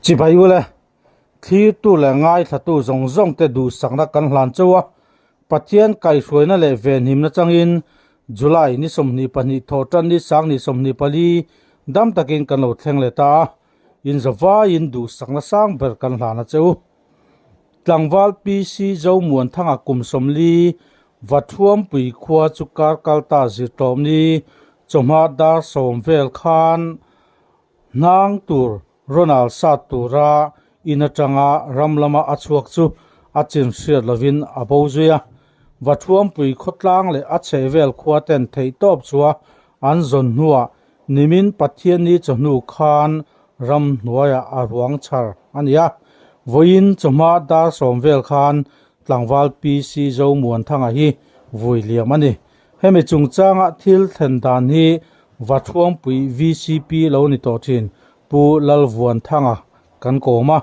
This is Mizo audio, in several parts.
Chibai ule, thlirtu leh ngaithlatu zawng zawngte duhsakna kan hlan chauh a, Pathian kaihhruaina leh venhimna changin July ni 22 thawh tan ni sang ni 24 dam takin kan lo thleng leh ta a, inzavaiin duhsakna sang ber kan hlan a che u. Tlangval PC Zomuanthanga kum 40 Vathuampui khua chu kar kal ta zirtawm ni chawhma dar 10 vel khan hnang tur Ronald sat tura in atanga ram lama a chhuak chu a chin hriat lovin a bo zui a. Vathuampui khawtlang leh a chhehvel khua ten theihtawp chua an zawn hnuah nimin Pathianni chawhnu khan ramhnuaiah a ruang chhar a ni a. Vawiin chawhma dar 10 vel khan tlangval PC Zomuanthanga hi vui liam a ni. Hemi chungchanga thil thlen dan hi Vathuampui VCP lo ni tawh thin Pu Lalvuanthanga kan kawm a.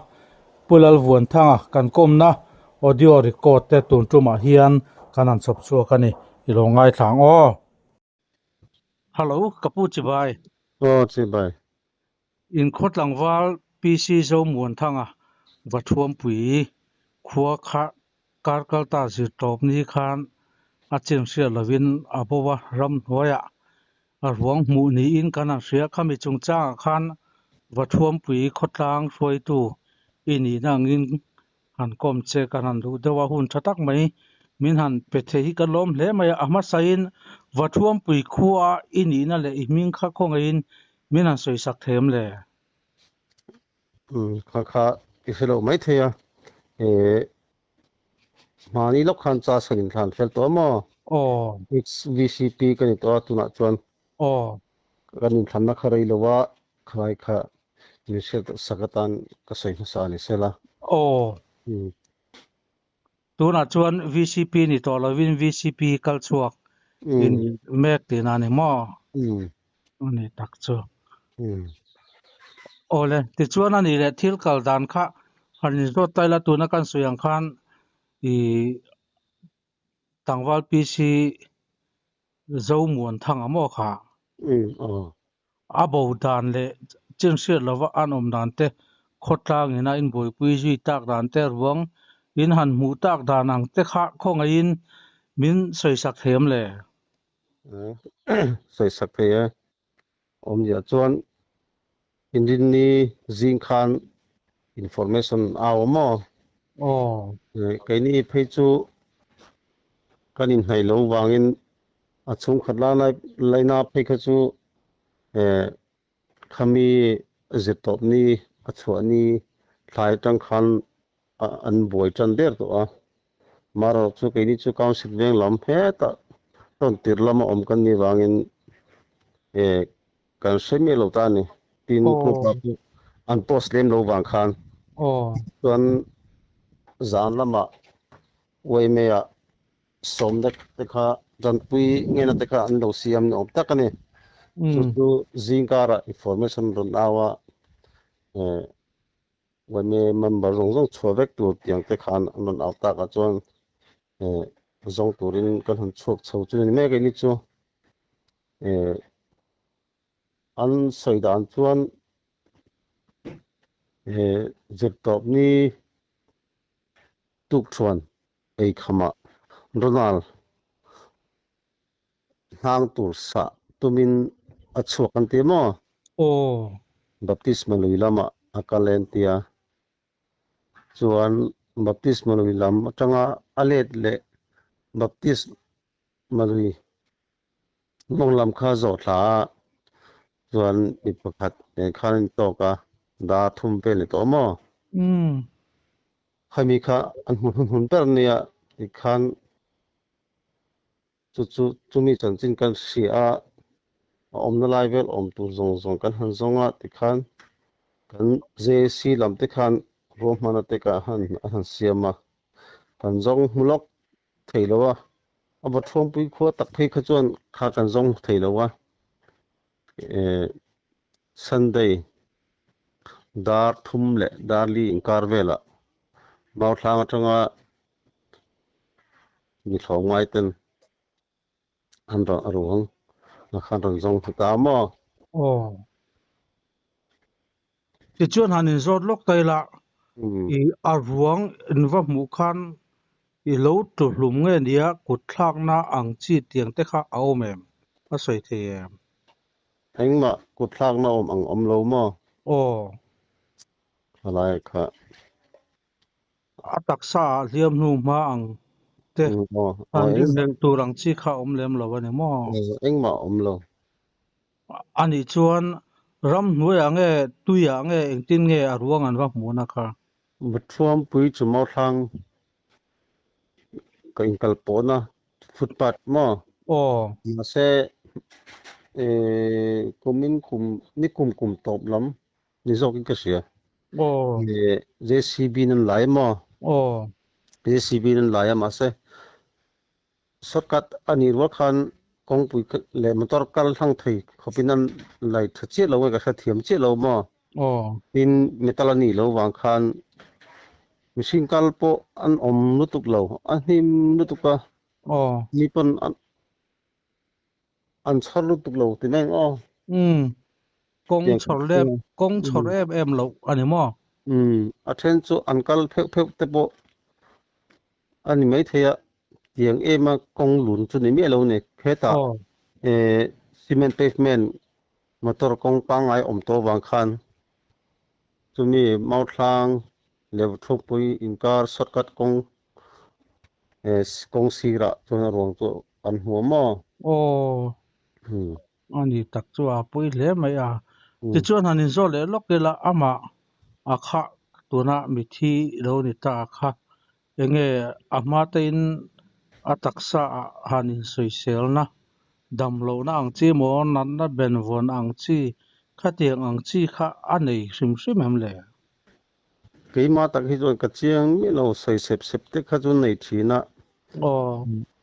Pu Lalvuanthanga kan kawmna audio record te tun tumah hian kan han chhawp chhuak a ni. I lo ngaithla ang aw. Hello, ka pu Chibai. Aw Chibai. In khaw tlangval PC Zomuanthanga Vathuampui khua kha kar kal ta zirtawp ni khan a chin hriat lovin a bo a, ramhnuaiah a ruang hmuh niin kan han hria. Khami chungchangah khan Vathuampui khawtlang hruaitu i nihna angin han kawm che kan han duh deuh a, hun tha tak mai min han pe thei hi ka lawm hle mai a. A hmasain Vathuampui khua i nihna leh i hming kha khawngaihin min han sawi sak thei em le? Kha kha i hre loh mai thei a, hmani lawk khan cha sawn in thlan fel tawh a maw? Aw. VCP ka ni tawh a tunah chuan. Aw. Kan inthlanna kha rei lo a, khalai kha min hriat sak atan ka sawi hmasa a ni sela. Aw. Tunah chuan VCP ni tawh lovin VCP kal chhuak in mek tihna a ni maw? A ni tak chu. Awle, tichuan a nih leh thil kal dan kha han inzawt ta ila tuna kan sawi ang khan i tlangval PC Zomuanthanga maw kha? A bo dan leh chin hriat lova an awm dan te, khawtlangin a inbuaipui zui tak dan te ruang in han hmuh tak dan ang te kha khawngaihin min sawisak thei em le? Sawisak thei e. Awmzia chuan Inrinni zing khan information a awm maw? Aw. Keini phei chu kan inhnaih lo vangin a chhungkhat la laina phei kha chu khami zirtawp ni a chhuah ni thlai atang khan an buai tan der tawh a. Marawh chu keini chu council veng lam hetah tawn tir lama awm kan nih vangin kan hre miah lo ta a ni. Tin group ah pawh an post lem lo vang khan chuan zan lamah YMA ah sawmna te kha tanpui ngena te kha an lo siam ni awm tak a ni. Chu chu zingkarah information rawn au a YMA member zawng zawng chhuah vek tur tiang te khan an rawn au takah chuan zawng turin kan han chhuak chho chu ni mek a ni chu. An sawi dan chuan zirtawp ni tuk thuan ei khamah Ronald hnang tur sah tumin a chhuak an ti maw? Aw. Baptisma lui lamah a kal en tia. Chuan Baptisma lui lam atanga a let leh Baptisma lui mawng lam kha zawh thla a, chuan mi pakhat nen khan an tawk a, dar thum vel ni tawh maw? Khami kha an hmu hnunhnun ber nia tikhan chu chu chumi chanchin kan hria a, a awmna lai vel awm tur zawng zawng kan han zawng a tikhan kan JC lam te khan ruahmana te ka han an han siam a, kan zawng hmu lawk thei lo a, a va thuampui khua tak phei kha chuan kha kan zawng thei lo a, Sunday dar thum leh dar li inkar velah Mauthlang atanga mi thlawm ngai ten an rawn a ruang a khan rawn zawng thla ta maw? Aw. Tichuan han inzawt lawk ta ila, i a ruang in va hmuh khan i lo tlu hlum nge nia kut thlakna ang chi tiang te kha a awm em? A sawi thei em? Engmah kut thlakna awm ang awm lo maw? Aw. Khalai kha. A taksa ah hliam hnu hma ang te han rinhlelh tur ang chi kha awm lem lo a ni maw? Engmah awm lo. A nih chuan ramhnuaiah nge tuiah nge engtin nge a ruang an va hmuhna kha? Vuthuampui chu Mauthlang ka inkal pawhna footpath maw? Aw. Mahse kumin kum ni kum kum tawp lam ni zawkin ka hria. Aw. JCB in an lai maw? Aw. JCB in an lai a mahse shortcut a nih rual khan kawngpui leh motor kal hlang thei khawpin an lai tha chiah lo nge ka hrethiam chiah lo maw? Aw. Tin metal a nih loh vang khan mihring kal pawh an awm lutuk lo, a hnim lutuk a. Aw. Mi pawn an An chhawr lutuk lo ti mai ang aw. Umm. Kawng chhawr lem, kawng chhawr em em loh a ni maw? Umm. A then chu an kal pheuh pheuh te pawh a ni maithei a, tiang em a kawng lun chu ni miah lo ni. Hetah cement pavement motor kawng pangngai awm tawh avang khan chumi Mauthlang leh Vuthlawkpui inkar shortcut kawng Kawng sirah chuan a ruang chu an hmu a maw? Aw, a ni tak chu a pawi hle mai a. Tichuan han inzawh leh lawk ila amah a khah tuna mithi lo ni ta a kha enge a hma tein a taksa ah han insawiselna damlohna ang chi maw natna benvawn ang chi khatiang ang chi kha a nei hrim hrim em le? Keimah tak hi chuan ka chiang miah lo, sawi sep sep te kha chu nei thin a,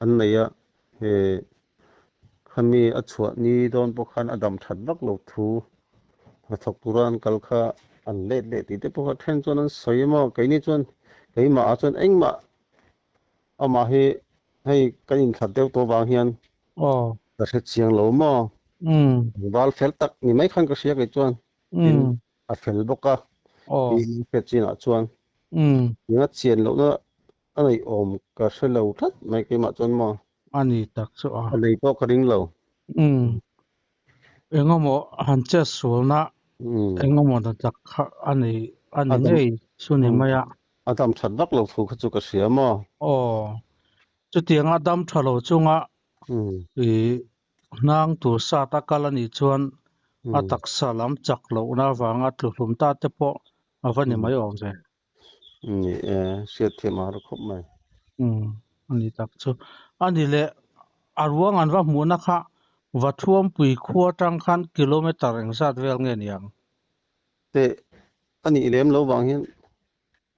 an nei a, he khami a chhuah ni dawn pawh khan a dam that vak lo thu hnathawk tura an kal kha an let leh tih te pawh kha then chuan an sawi a maw, keini chuan keimah ah chuan engmah amah hi hei kan inthlat deuh tawh vang hian ka hre chiang lo maw, val fel tak ni mai khan ka hria kei chuan tin a fel bawk a, tin hriat chinah chuan eng a chian lohna a neih awm ka hre lo tlat mai keimah chuan maw. A ni tak chu a. A nei pawh ka ring lo. Umm. Engemaw han chet sualna engemaw na tak kha a nei a ni ngei chu ni mai a. A dam that vak lo thu kha chu ka hria maw. Aw. Chutianga dam tha lo chunga i Hnang tur sat a kal a nih chuan a taksa lam chak lohna avanga tluhlum ta te pawh a va ni mai awm ve. Ni e, hriat thiam a har khawp mai. Umm, a ni tak chu. A ni leh, a ruang an va hmuhna kha Vathuampui khua atang khan kilometre engzat vel nge niang? Teh, a nih lem lo vang hian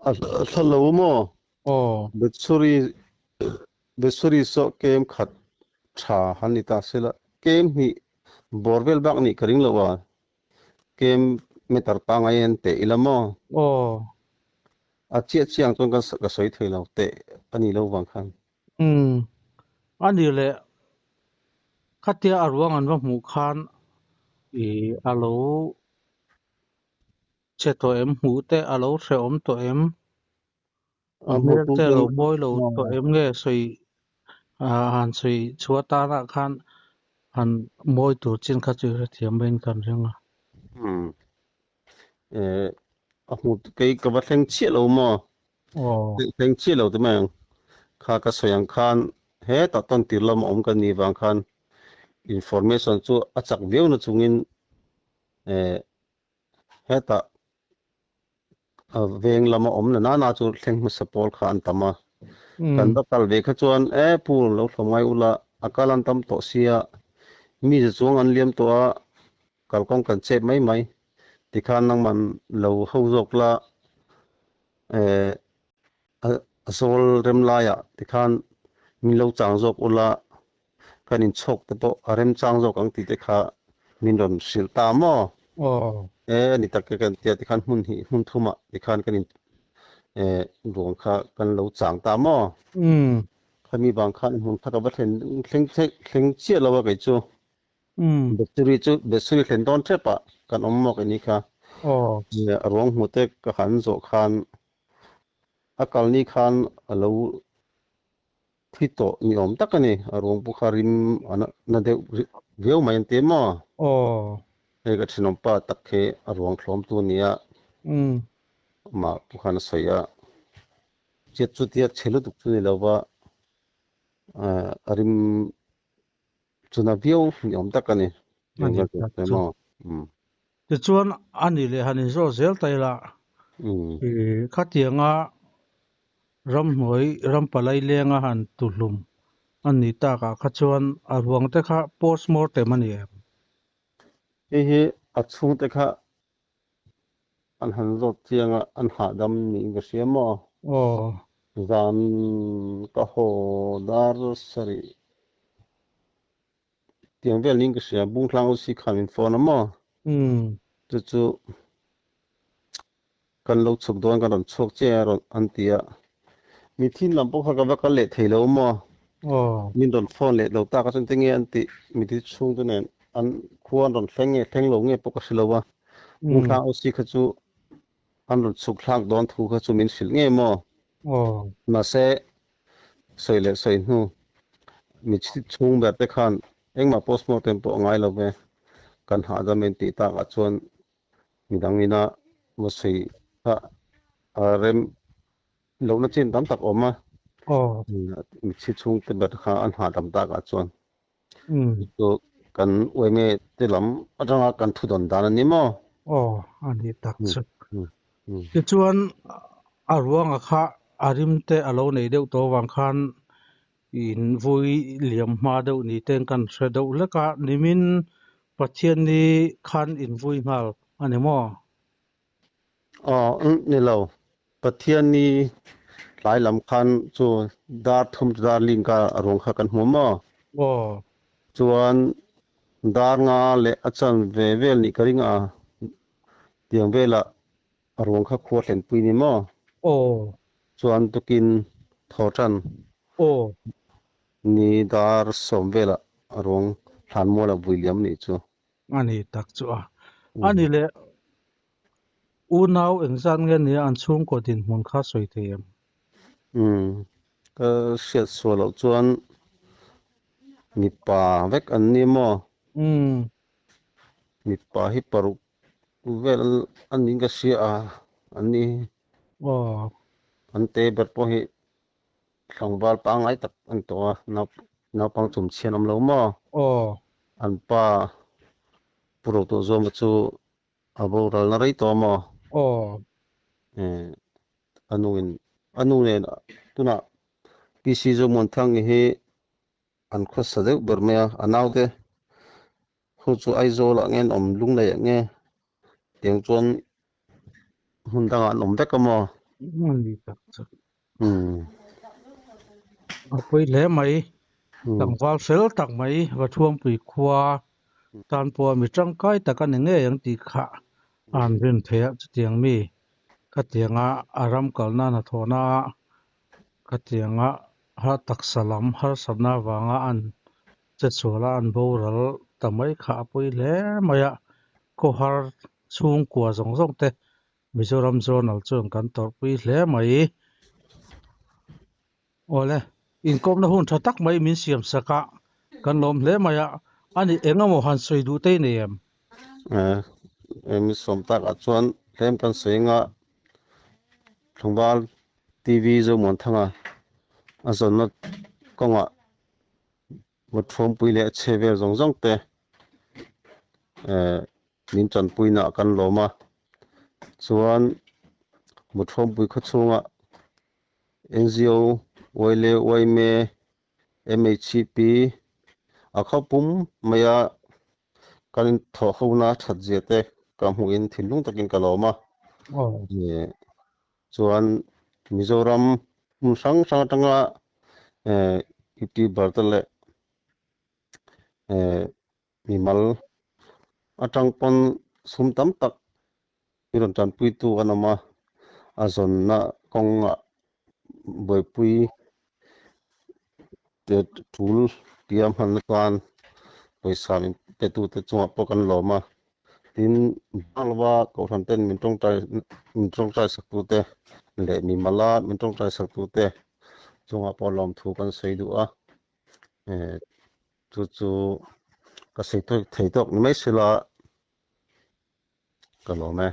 a hla lo maw? Aw. Bethsuri Bethsuri saw kem khat tha han ni ta sela, kem hnih bawr vel bak nih ka ring lo a, kem meter pangai an teh ila maw? Aw. A chiah chiang chuan ka sawi thei lo teh a nih lo vang khan. Umm. A nih leh khatia a ruang an va hmuh khan i a lo Che tawh em? Hmuh te a lo hrehawm tawh em? A hmel te a lo mawi lo tawh em nge sawi han sawi chhuah tanah khan han mawi tur chin kha chu i hrethiam maiin kan ring a. Umm. A hmu kei ka va thleng chiah lo maw? Aw. Thleng chiah lo ti mai ang. Kha ka sawi ang khan hetah tawn tir lam a awm ka nih vang khan information chu a chak viau na chungin Hetah veng lama awm na nana chu thleng hmasa pawl kha an tam a. Kan va kal ve kha chuan e pu lo hlawm ngai ula a kal an tam tawh sia mi za chuang an liam tawh a kalkawng kan chep mai mai tikhan nangman lo ho zawk la a zawl rem laiah tikhan min lo chang zawk ula kan inchhawk te pawh a remchang zawk ang tih te kha min rawn hrilh ta maw? Aw. E ni tak e kan tia tikhan hmun hnih hmun thumah tikhan kan in e ruang kha kan lo chang ta maw? Umm. Khami vang khan hmun kha ka va thlen thleng thleng chiah lo a kei chu. Umm. Battery chu battery thlen dawn tep ah kan awm mawk ini kha. Aw. A ruang hmu te ka han zawh khan a kalni khan a lo thi tawh ni awm tak a ni. A ruang pawh kha rim a na deuh viau mai an ti maw? Aw. Hei ka thenawmpa tak khi a ruang thlawmtu a nia. Amah pawh khan a sawi a. Chiat chutia chhe lutuk chu ni lo va, a rim chuna viau ni awm tak a ni. A ni tak chu. Tichuan a ni leh han inzawt zel ta ila, khatianga ramhnuai rampalai lenga han tuhlum a nih takah kha chuan a ruang te kha postmortem a ni em? Hei hi a chhungte kha An han zawt chiang a, an hahdam niin ka hria maw? Aw. Zan ka haw dar sarih tiang vel niin ka hria, Bungtlang UC khan min phone a maw? Chu chu kan lo chhuk dawn kan rawn chhuak chiah a rawn an ti a, mi thin lam pawh kha ka va kal leh thei lo maw? Aw. Min rawn phone leh lo tak a chuan tinge an tih, mithi chhungte nen an khua an rawn thleng nge thleng lo nge pawh ka hre lo a. Bungtlang OC kha chu an rawn chhuk thlak dawn thu kha chu min hrilh ngei maw? Mahse, sawi leh sawi hnu, mi chhung ber te khan engmah postmortem pawh a ngai lo ve, kan hahdam en tih takah chuan midang ina va sawi kha a rem lohna chin tam tak a awm a. Mi chhung te ber kha an hahdam takah chuan. Chu kan uaime te lam atanga kan thu dawn dan a ni maw? Aw, a ni tak chu. Tichuan a ruanga kha a rim te a lo nei deuh tawh avang khan in vui liam hma deuh ni ten kan hre deuh hlek a, nimin Pathianni khan in vui nghal a ni maw? Aw, ni lo. Pathianni tlai lam khan chu dar thum chu dar ling ka a ruang kha kan hmu maw? Aw. Chuan dar nga leh a chan ve vel nih ka ring a, tiang velah a ruang kha khua thlenpui ni maw? Aw. Chuan tukin thaw tan. Aw. Ni dar sawm velah a ruang hlan mual a vui liam nih chu. A ni tak chu a. A ni leh unau engzat nge nia an chhungkaw dinhmun kha sawi thei em? Umm, ka hriat sual loh chuan mipa vek an ni maw? Umm. Mipa hi paruk vel an niin ka hria a, an ni. Aw. An te ber pawh hi Tlangval pangngai tak an tawh a, naupang chumchhian awm lo maw? Aw. An pa Pu Rotuahzuama chu a boral na rei tawh maw? Aw. A nuin, a nu nen tunah PC Zomuanthangi hi an khawsa deuh ber mai a, a naute Khu chu Aizawl ah nge an awm Lunglei ah nge tiang chuan hmun dangah an awm vek a maw? A ni tak chu. A pawi hle mai. Tlangval fel tak mai Vathuampui khua tan pawha mi tangkai tak a ni ngei ang tih kha a han rin theih a, chutiang mi khatianga a ram kalna hnathawhna ah khatianga taksa lam harsatna avanga an Chetsuala an boral ta mai kha a pawi hle mai a, khawhar chhungkua zawng zawng te Mizoram Journal chuan kan tawrhpui hle mai. Awle, inkawmna hun tha tak mai min siam sak a, kan lawm hle mai a, ani eng emaw han sawi duh te i nei em? Mi sawm takah chuan tlem kan sawi anga Tlangval TV Zomuanthanga a zawnna kawngah Mutthawmpui leh a chhe vel zawng zawng te min tanpuina ah kan lawm a, chuan Mutthawmpui khawchhunga NGO, YLA, YMA, MHCP a khawpum maia kan inthawhhona that zia te ka hmuhin thinlung takin ka lawm a. Chuan Mizoram hmun hrang hrang atanga YouTuber te leh mimal atang pawn sum tam tak i rawn tanpuitu an awm a, a zawnna kawngah buaipui te tul tia hman atan pawisa min petute chungah pawh kan lawm a. Tin, Banglova Kohhran ten min tawngtai min tawngtai sak tute leh mimala min tawngtai sak tute chungah pawh lawmthu kan sawi duh a. Chu chu ka sawi thei tawk ni mai sela ka lawm e.